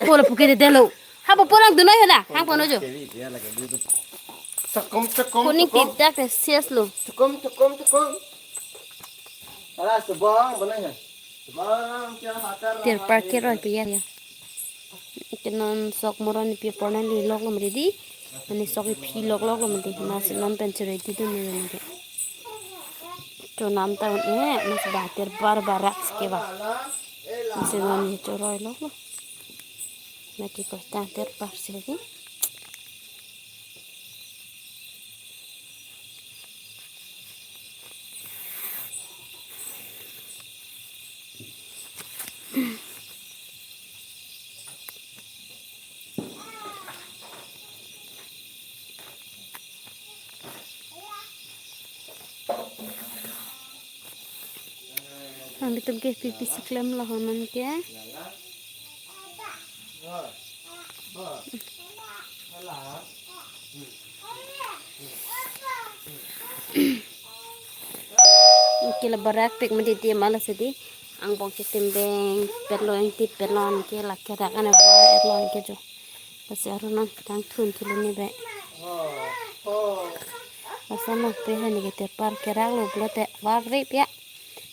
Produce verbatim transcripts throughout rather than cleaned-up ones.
Polo puke de delo. Habo polang dunoi hela. Hang pono jo. Sekom, sekom, kuning sekom. Tidak de sias lo. Sekom, sekom, sekom. Ala subang mana ya? Subang kya hatar. Tirpar ke roi piya ya. Ke non sok moron pi porna li lok lo mati di. Mane sok iphi lok lok lo mati. Mas non pen chere di dun ni mati. Cho nam ta un eh, mas ba tirpar barak ske ba. Mas non ni cho roi lok lo. Lagi kos tang tirpar si lagi. Nanglitum ke pi pi si klem lo honon ke. Ke la barak pik mati di mala sidi. Angbong ke timbeng pet lo, ingti pet lo, anke la kerak an abar et lo anke jo. Lasi aru non tang thun thulu ni be. Lasi non pe hani ke tirpar kerak lo pulote barak pik ya.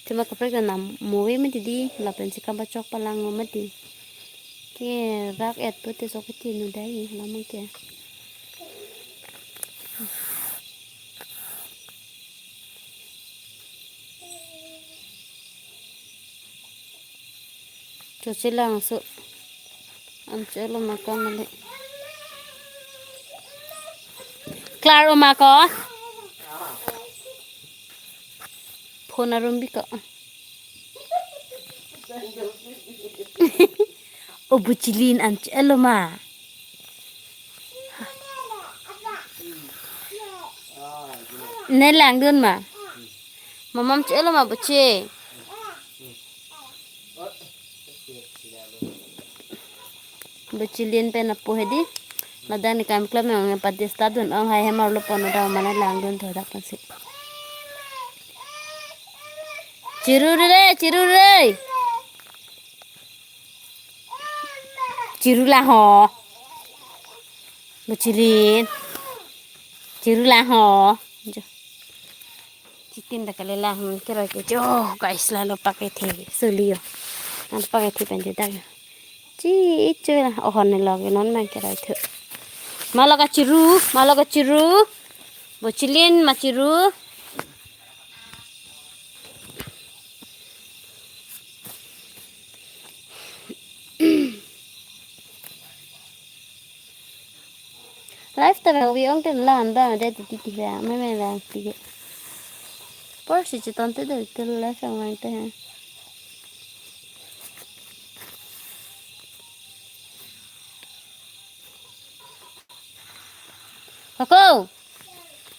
Thima kaprek ta nam movi mati di, lapen si kaba chok palang lo mati. Kerak et pulote sok ke tinu dai lamang ke. Choche lang so. An chelo ma kam le. Klar o ma ko. Phone arum bi ko. O buchilin an chelo ma. Ne langdun ma. Mamam chelo ma buchi. Buchilin pen apo hedi. Ladak ne kam klem nang pati start dun ong hai hem arlo pon dau mane langdun tho dak pensi. Chiru re, chiru re. Chiru la ho. Buchilin. Chiru la ho. Jo. Chitin dak kali lang keroi ke jo, guys, lalo pakethe suli yo. An pakethe pen jo dak yo. Chi ichu la ohon ne log non mang keroi thu. Mala kachiru, mala kachiru. Buchilin ma chiru. Live ta vang vi ong te la an ba de ti ti ti va me me vang ti ke. Por si chiton te de te live vang vang te ha. Koko.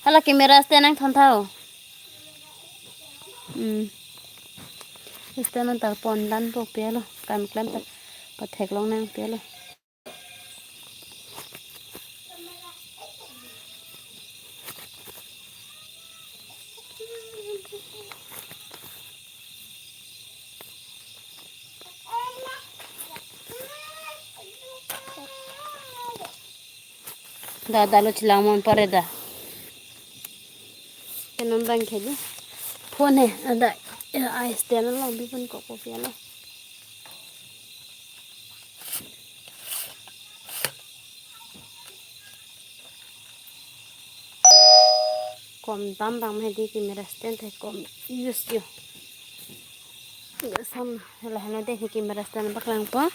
Hala camera stand nang thon thao. Hmm. Stand nang tar pon dan po pelo. Kam klem ta pathek long nang pelo. Da, da lo chilang mon pare da. Ke non bang kheli. Phone he, ada, ya, ai stand lo, bi pun kok kopi lo. Kom dam bang mehdi camera stand hai kom use yo. Sam laheno de ne camera stand paklang po.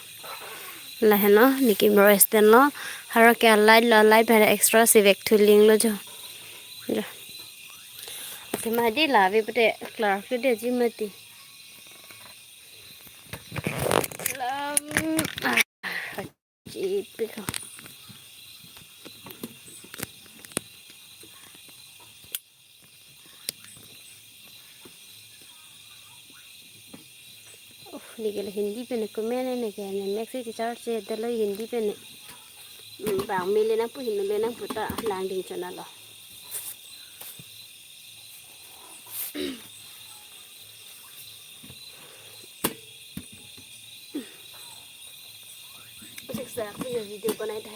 Laheno ne camera stand lo. Haro ke light lo, light bhara extra si vek thuling lo jo. Jo. Ate mehdi la ve pute klar ke de ji mati. Lam. Ah. Chipik ho. Oh, ne ke le Hindi pen ne comment ne ke ne maxi ke charge de lo Hindi pen ne. Hmm, bang mele nang pu hin mele nang pu ta lang ding chona lo. Six Sa, aku ya video ko nai dah.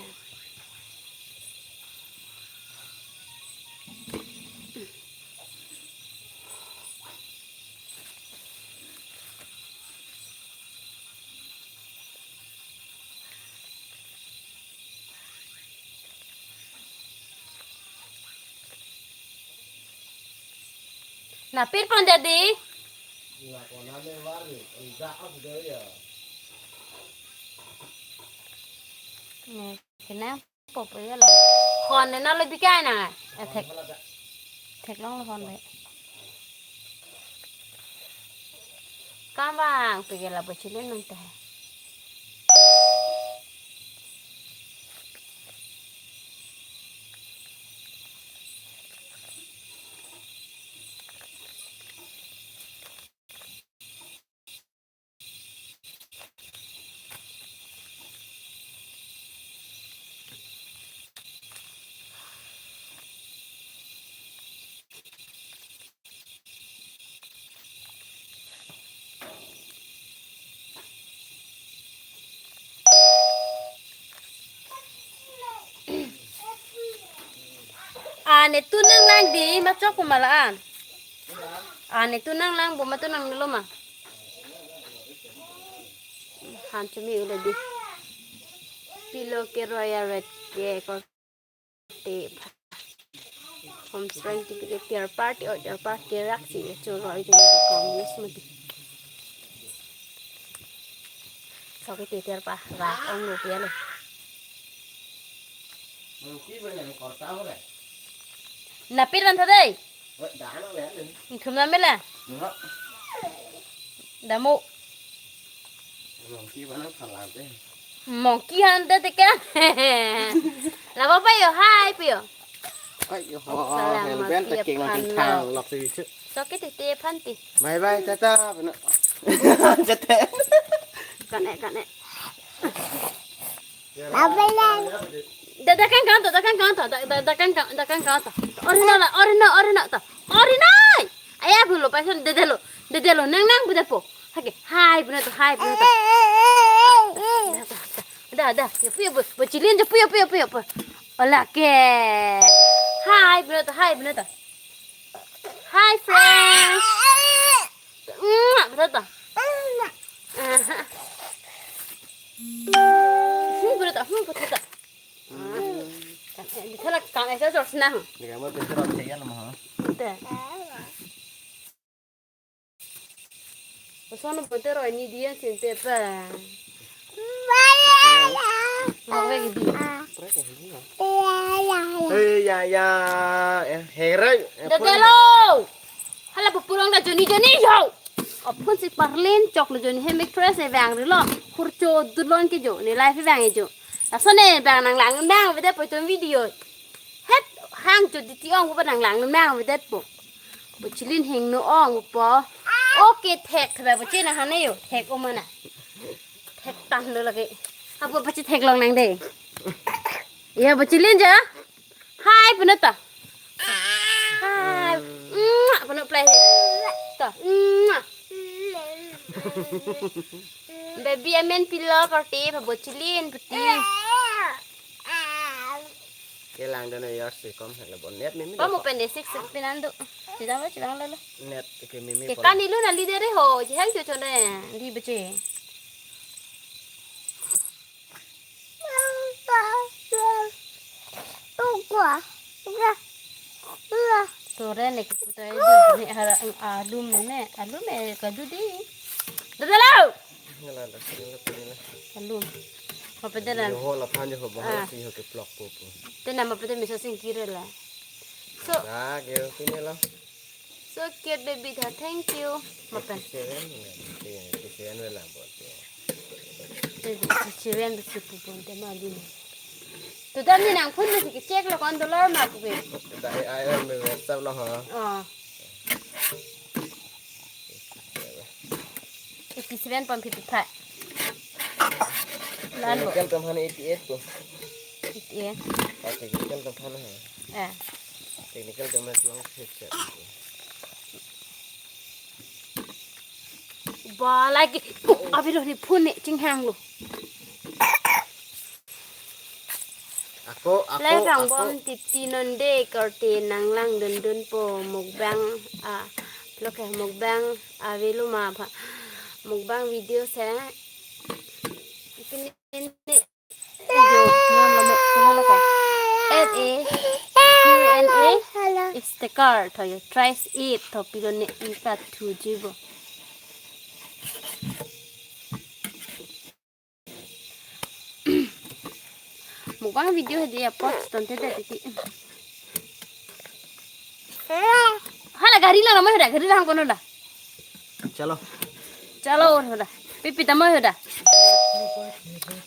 Napir pon jadi. Nih, kena apa ya lo? Hon na lo bikai na. Eh, thek. Theklong lo hon le. Kambang pegel abo chilin nang teh. Ane tu nang lang di, ma chok ko ma la-an. Ane tu nang lang bo ma tu nang lo ma. Han chumi ulo di. Pillow ke royal red ke ko. Te home strength ti ke tiar party, oh, tiar party rak si ya choro itu ni kom yes mati. So ke te tiar pa rak ong lo pia lo. Napir ran tha dei. Thum na mela. Damu. Monkey ba nang phalang te. Monkey han te te ka. Labo pa yo, hi pa yo. Ai yo, ho, Salam helmet makiap ta king makin phan thang lo. Lok si chu. So ke te te phan ti. Bye bye, tata. Jete. Kane, kane. Bye bye. Da, da kan kan to, da kan kan to, da, da, da kan kan, da kan kan to. Ori na la, ori na, ori na to. Ori na. Aya bulo, pasan dede lo, dede lo, nang nang bude po. Hake, hi bude to, hi bude to. Da, da, ya puyo, bo, bo chilin je puyo, puyo, puyo, puyo. Ola ke. Hi bude to, hi bude to. Hi friends. Mwah, bude to. Aha. Hmm, bude to, hmm, bude to. Ah. Kan, eh, di thalak kan, eh, sa sos na. Di kamu pintu rok saya nama, ha? Te. Sono pintu rok ini dia sinte pa. Mau lagi di. Hei, ya, ya. Eh, herai. Eh, Dadelo. Hala pupulong da Joni Joni yo. Aphun si parlin chok lo Joni hem actress e vang rilo. Khurcho dulon ke jo ne live vang e jo. Laso ne vang nang lang nang vede po itum video. Het hang jo diti ong po nang lang nang vede po. Bo chilin hingno ong po. Oke thek thek bo china hane yo. Thek o mana. Thek tan lo lagi. Apo pachi theklong nang de. Ya bo chilin ja. Hi, punu to. Hi. Mwah, punu play. To. Mwah. Baby amen pilo party, pabo chilin, pati. Kelang dono yar si kom helo bon net mimi. Kom open de six pinan do. Chidang lo, chidang lo lo. Net ke mimi. Ke pon. Kan ilu na leader ho, jihang cho cho ne, di beche. Tore ne keputai dun ne hara alum ne alum e kadu di. Dadelo. Ngala da, ngala da, ngala. Alum. Mapede na. Yo ho la phan yo ho bahar. Ah. Si ho ke plok po po. Te na mapede misa sing kire la. So. Ah, ke sini lo. So cute baby tha, thank you. Makan. Fifty-seven, ya, fifty-seven wala bote. Fifty-seven to sipu pon te mali ni. To dam ni nang phone si check lo kon dollar ma pu ke. Da ai ai me WhatsApp lo ha. Oh. Eighty-seven point fifty-five. Lalo. Technical atum aphan eighty-eight ko. Eighty-eight. Ah, technical atum aphan ha. Eh. Technical atum aphan long picture. Ba lagi. Oh, abilo ni phone ni chinghang lo. Ako, ako, Lai kang ako. Bom titi non de korte nang langdundunpo mukbang, ah, lo ke mukbang, ah, avelo ma ba. Mukbang video se. Kini ni jo non lo me, kini lo ka. Add a Q and A sticker to you. Try it to pilo ne ipa thuji bo. Mukbang video hedi ya post tonte de titi. Hala gari la namai hoda, gari la hang kono da. Chalo. Chalo hoda. Pipi tamai hoda.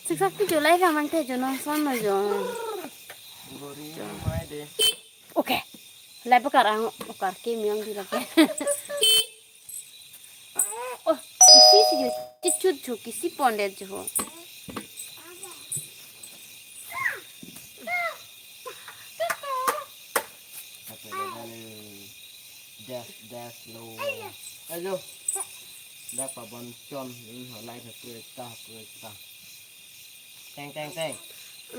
Siksak ti jo lai ka mangte jo non son no jo. Gori mai de. Okay. Lai pakar ang okar ke miang di lagi. Oh, isi si jo, chichut jo, kisi pondet jo. Das, das lo. Ayo. Da pabon chon, hmm, ho light ha kueta, kueta. Teng, teng, teng.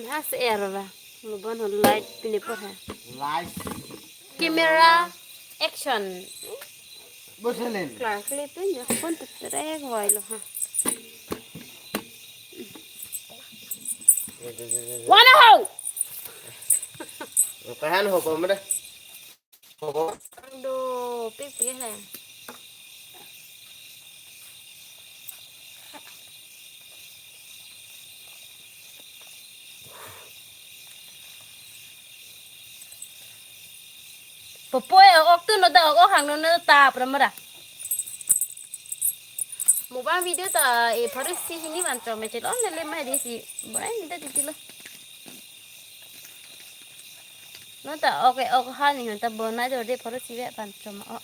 Mas er ba. Mubon ho light pini por ha. Light. Camera action. Boselin. Klar, clip pin jo. Pon tu terek wai lo ha. Wana ho. Kahan ho ko mada. Ho ko. Do, pipi ha. Popoi ok tu no da ok hang no no ta pra mara. Mukbang video ta e pharo isi hini van chom me chelo lele mai di si. Borai ni ta titi lo. No ta ok ok ha ni ta bonai do de pharo isi ve van chom o.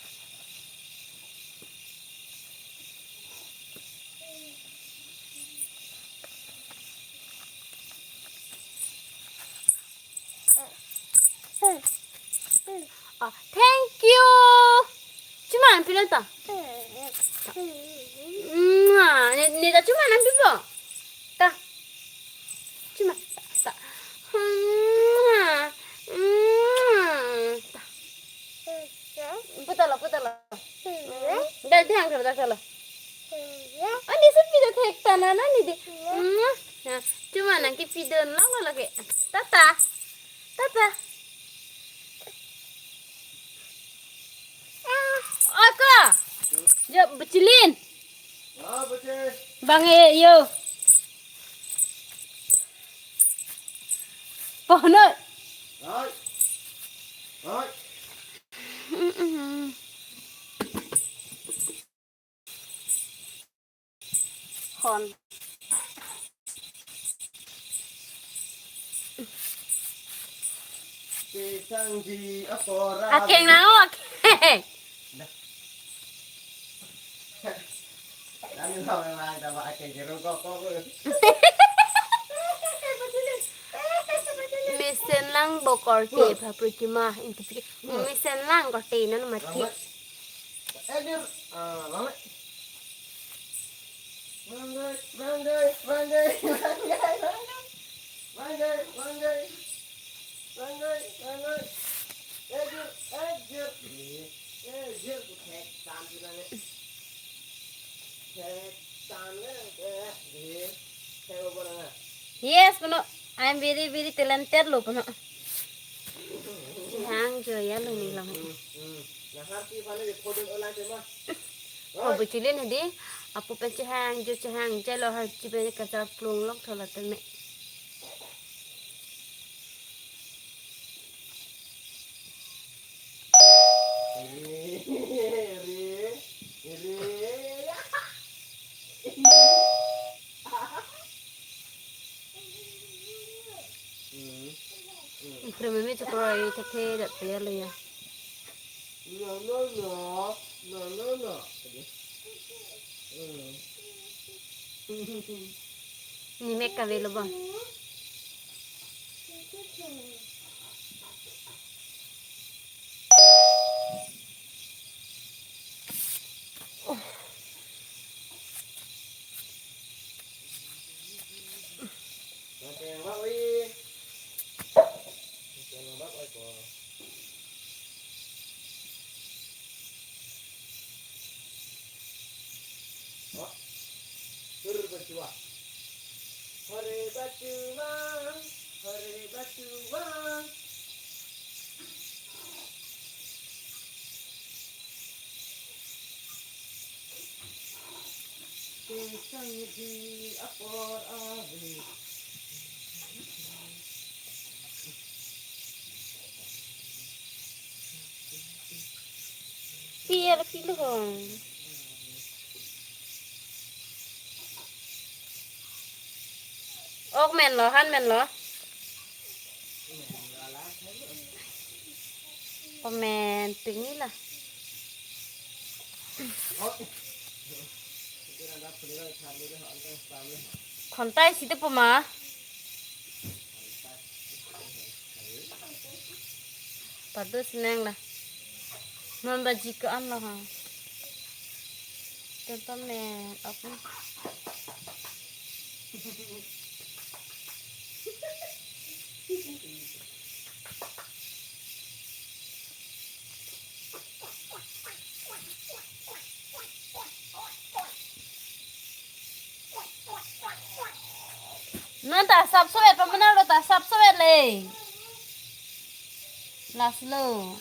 Oh, thank you. Chuma nangpi lo ta. Mwah. Ne, ne ta chuma nangpi po. Ta. Chuma. Ta. Mwah. Mwah. Ta. Putalo, putalo. Dal dihang sa, dal salo. Ani supi do thek ta na na ni di. Mwah. Na, chuma nangkipi dun lo lo ke. Tata. Tata. Oi ko. Jo, Buchilin. Bang e yo. Pono. Hai. Hai. Mm-mm. Hon. Kesangji aporang. Akeng nang o, akeng. Dah. Kami mau memang tambah akeng jeruk kok, kok. Mesen lang bokor ke, bapru cuma, inti pikir. Mesen lang korte non mati. Edir, ah, lama. Banggai, banggai, banggai, banggai, banggai. Banggai, banggai, banggai. Edir, edir. Edir, setan bilang. Setan, eh, eh. Saya mau bilang, ah. Yes, Pano. I am very, very talented lo, Pano. Chehang joya lo ni lang. Hmm, hmm. Nahar ki Pano ye photo olang tema. Oh, Buchilin hedi. Apu pen chehang jo chehang jalo har chi pen kacha plung lok thola teme. Ikhre meme chokro ai thekthedet pe ya lo ya. Ni mek kave lo bang. Hore batuang, hore batuang. Kesang di apor ave. Pier kilo hong. Ok men lo, han men lo. Comment ping ni la. Khontai site poma. Padu senang la. Non baji ko-an lo ha. Tempa men ok ni. Non ta sap sovet pamenang lo, ta sap sovet le. Last lo.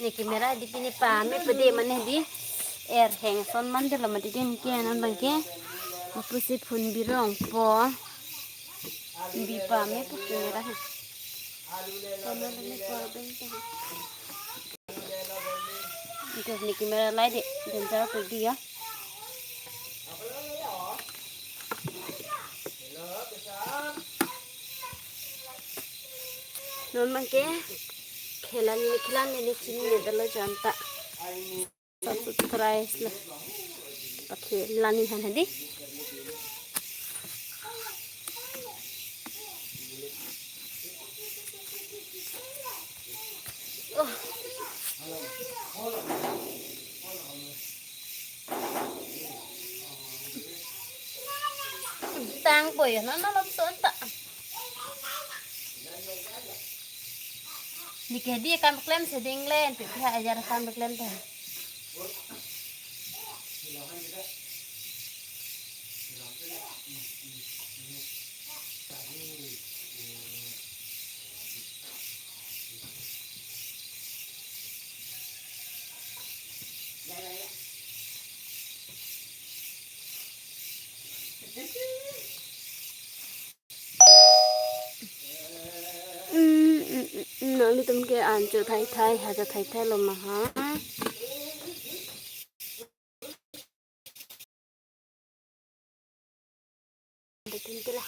Ne camera di pini pame pede mane di. Er heng son man de lo mati din ke non bang ke. Mapusi phun birong po. Bi pame pu camera ha. Pame pame po bang ke. Ito ne camera lai de, danger to di ya. Non bang ke, khelan ni khelan ni chini ne dalo janta. Subscribe la. Pakhe lani han hadi. Oh. Tang po ya, nana lom son ta. Di ke di kam klem seding len, pi pi ha ajar kam klem ta. Mm, mm, mm, mm, nanglitum ke an cho thai thai, ha cho thai thai lo ma ha. Betul itulah.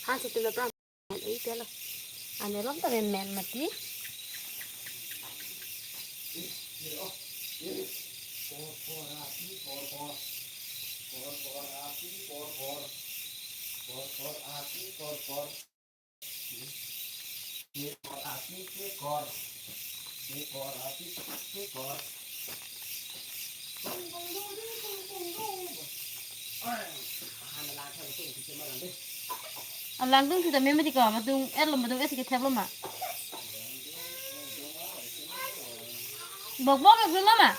Ha, situ lo pram. Ante lo. Ane lom ta men mati. Alang dung sita meme di ka, madung er lo, madung er si kethep lo ma. Bok bok ek lo ma.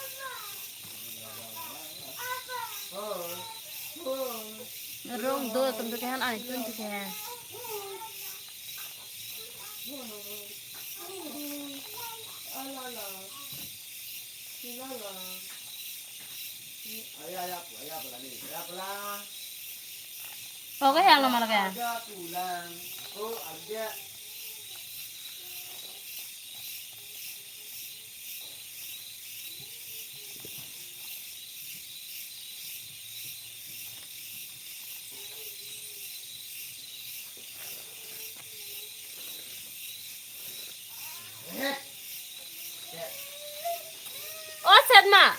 Rong do tum tu kehan ai tun tu kehan. Oke, yang lama lagi ya. O set ma.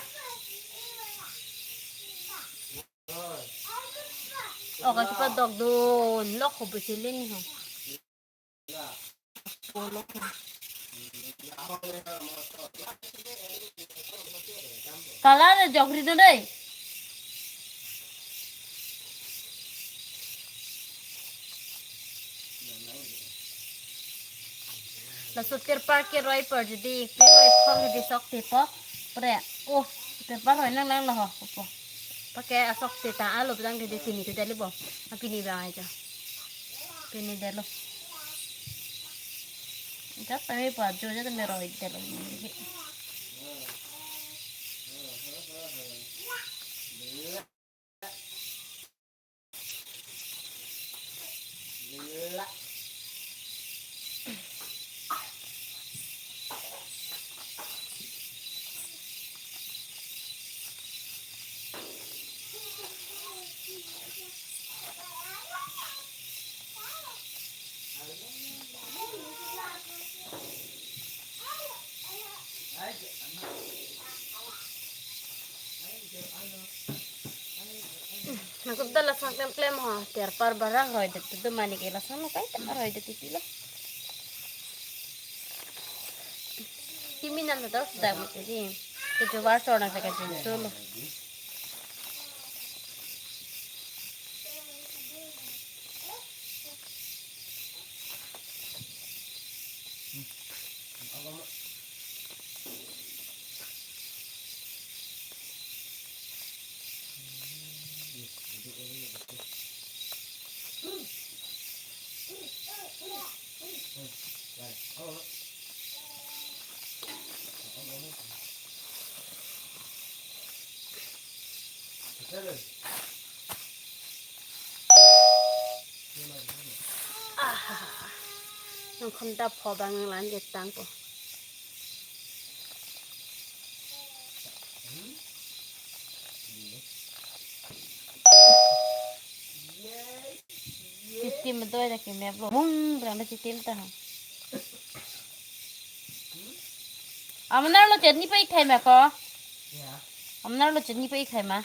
O, kakipadok dun. Lok ko besi lin ho. Color jok ri do dei. Laso tirpar keroi apor jodi, keroi apor jodi sok tepo. Pre, oh, tirpar roi nang lang lo ho, opo. Pake asok seta alo pejang jodi pini tu dali bo. A pini bang aja. Pini dalo. Jat tame pa jo jat tame roi dalo. Nangkok ta lason klem klem ho, tirpar barang roi det tu mani ke lason lo kai ta roi det titi lo. Kimi nam ta dak mo titi. Ke jubar sor nang ke jin solo. Ah, nang khonda pho bang nang lan je tang ko. Chitim doi da ke mep lo. Mung brang da chitim ta ha. Amnar lo chutney pai khai ma ko? Amnar lo chutney pai khai ma?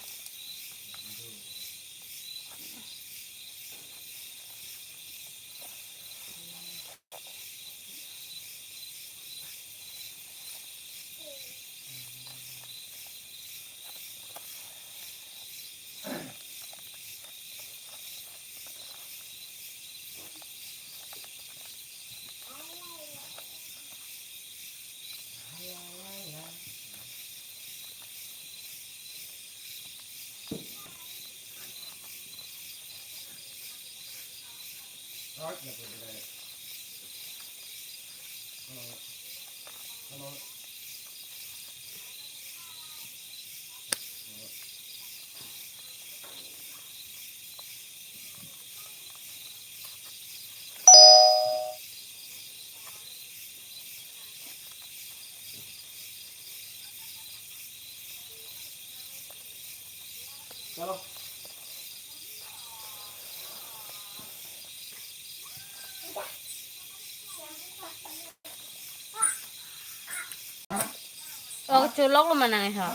Oh, cholok lo manang ha.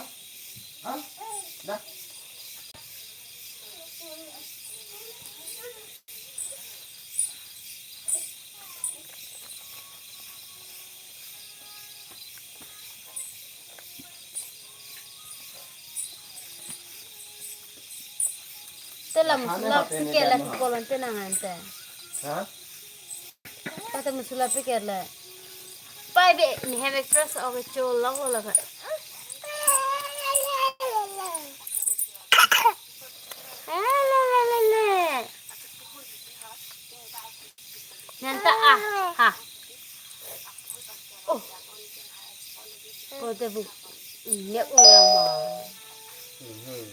Te la masala packet la kolon te nang ante. Ha? Kata masala packet la. Pai be ni hem express oke cholok lo la ka. Nanta ah ha. Oh. Ko te bu. Ne ulang ma. Mhm.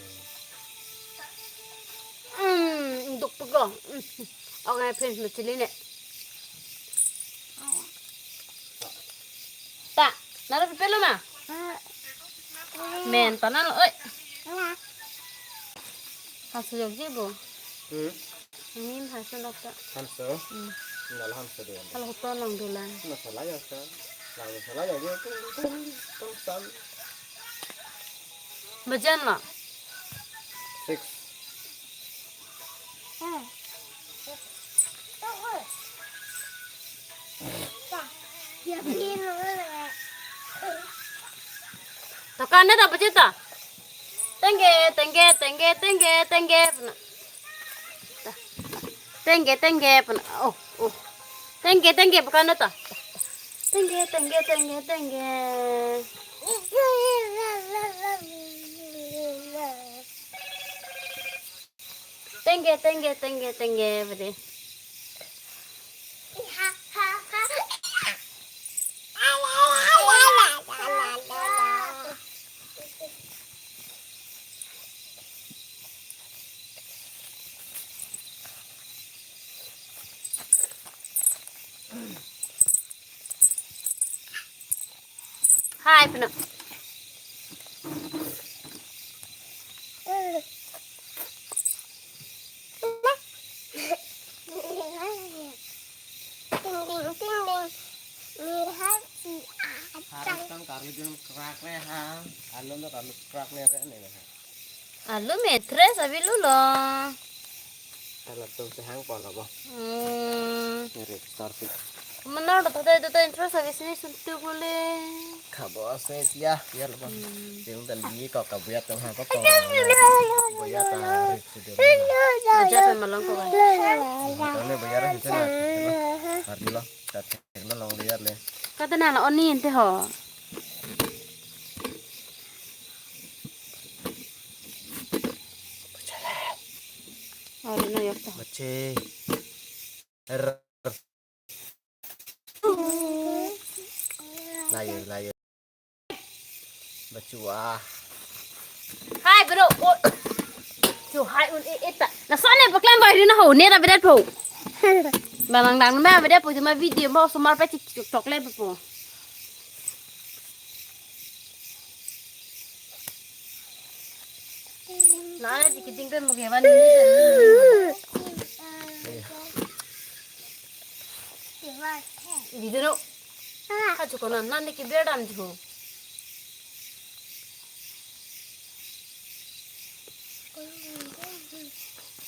Hmm, duk pegong. Hmm. Oke, friends, machili ne. Ta, naro pipelo ma? Men, tanan, oi. Hasu jok ji bo. Hmm. Ini hasu dokta. Hamso. Hmm. Nala hamso dia. Kalau hoto nang dulan. Masalah ya sa. Nang masalah ya dia tu tu tu sam. Bajan lo. Six. Tokan na ta bajita. Tengge, tengge, tengge, tengge, tengge. Tengge, tengge, pun. Oh, oh. Tengke, tengke, bukan itu. Tengke, tengke, tengke, tengke. Tengke, tengke, tengke, tengke, bede. Hai, pino. Ting, ting, ting, ting. Mirhat si Harus kan kari dun krak re ha. Alun to kari krak re re ne ha. Alu metres abi lulo. Alat tum sehang pon abo. Hmm. Ngeri tor si. Menor to to to interest abi sini suntuk lule. Kabo ase tia ya lo. Hmm. Yung tan di ko kabuya tong ha ko tong. Buya ta rit sudah. Aja pe malong ko. Tone buya ra sini na. Hardi lo. Tat na long liar le. Kata na la oni ente ho. Aru na yok ta. Bache. Er. Layo, layo. Bachua. Hai, bro. Oh. Chu hai un e eta. Na sone paklang bai ri na ho ne ra bedet po. Bang lang dang ma bedet po ma video ma osomar pe chik chok le po. Na ne di kiting pe mo ke van ni. Di dero. Ka chu ko na na ne ki ber dam chu.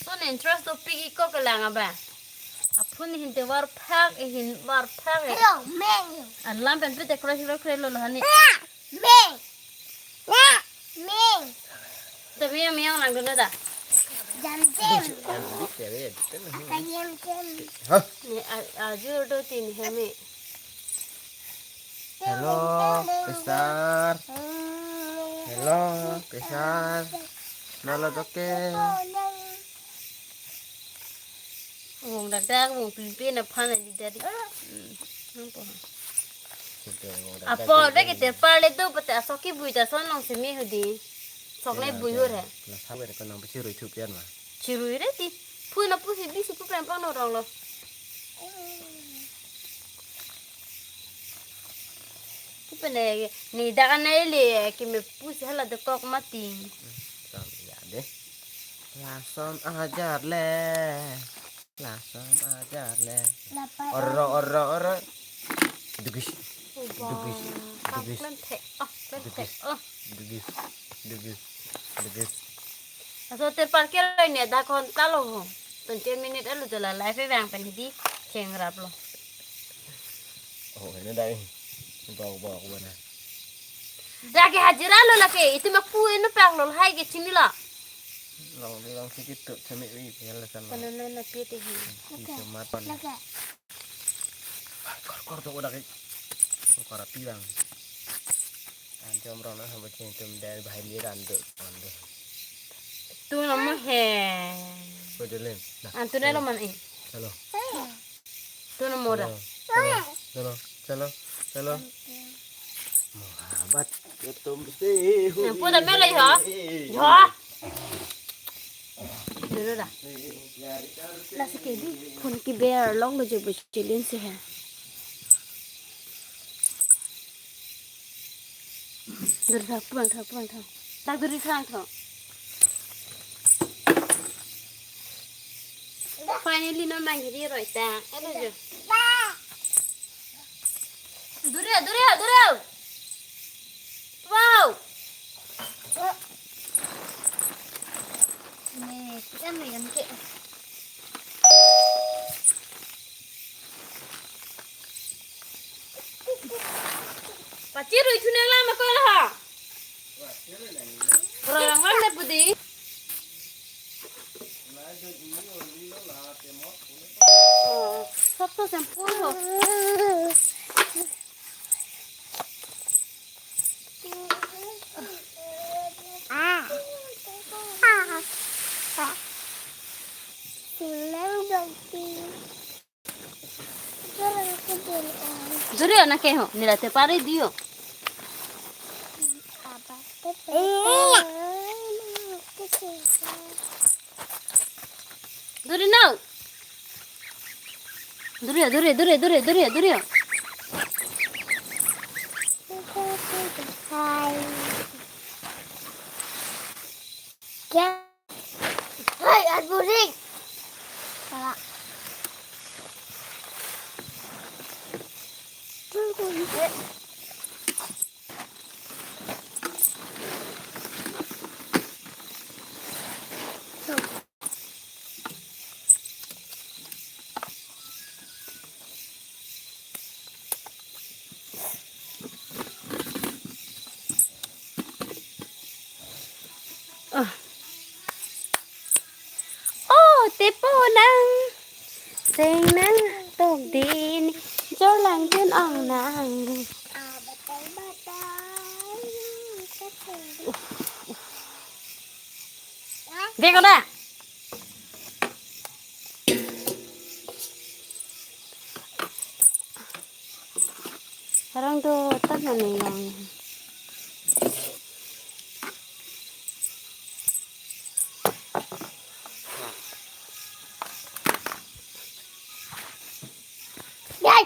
So ne interest to pigi ko kelang aba. Aphun hin te var phak, hin var phak. Hello, menu. Alam pen pe te crush ro kre lo lo hani. Meng. Meng. Tapi yang yang lang dulu dah. Jam jam. Kayem jam. Hah? Ni a- aju do tin hemi. Hello, Pisar. Hello, Pisar. Nalo doke. Wong dak dak, wong pin pin aphan aji dari. Hmm, nang po. Apo de ke terpal itu pete asoki bui ta son long semi hudi. Sok le bui hur he. La sabe ko nang pesi rui thup yan ma. Chirui re ti. Phu na pusi bisi pu prem pang no rong lo. Pu pene ni dak anai le ke me pusi hala de kok mati. Tam ya de. Lason ajar le. Lason ajar le. Oro, oro, oro. Dugis. Dugis. Dugis. Klem thek. Oh, klem thek. Oh. Dugis. Dugis. Dugis. Aso terpal ke lo ne da kon ta lo ho. Twenty minute alu jala live e bang pen hidi cheng rap lo. Oh, ini dai. Bau bau ko na. Lake hajira lo lake, itu mak pu eno pak lo hai ke chini lo. Long di long sikit tu, semi wi, pian lesan lo. Kana na na piti hi. Itu mat pan. Lake. Kor kor tu udah ke. Kor api bang. Anjom rona hamba ceng tum dari bahai liran tu. Ande. Tu nama he. Bedelin. Nah. Antu na lo man eh. Halo. Tu na mora. Chalo, chalo, chalo, chalo. Mohabbat ke tumse hui. Yang pun tak melai ha? Ya. Dulu dah. Lah si kebi phone ki ber long lo je bu chilin si ha. Dulu thak pulang thak pulang thak. Tak dulu thak thak. Finally, no mang hiri roi ta. Ano jo? Duri, duri, duri. Wow. Ne, kiam ne kan ke. Pachirui thunang lama ko la ha. Orang lang ne budi. Oh. Sob to shampoo ho. Jori na ke ho, nila te pari diyo. Jori na. Duriya, duriya, duriya, duriya, duriya, duriya. Hai, at buring. Salah. Oh. Oh, tepo nang. Seng nang tok din. Jor lang jun ong nang. Dek ko da. Parang do tan na ning lang. Yay!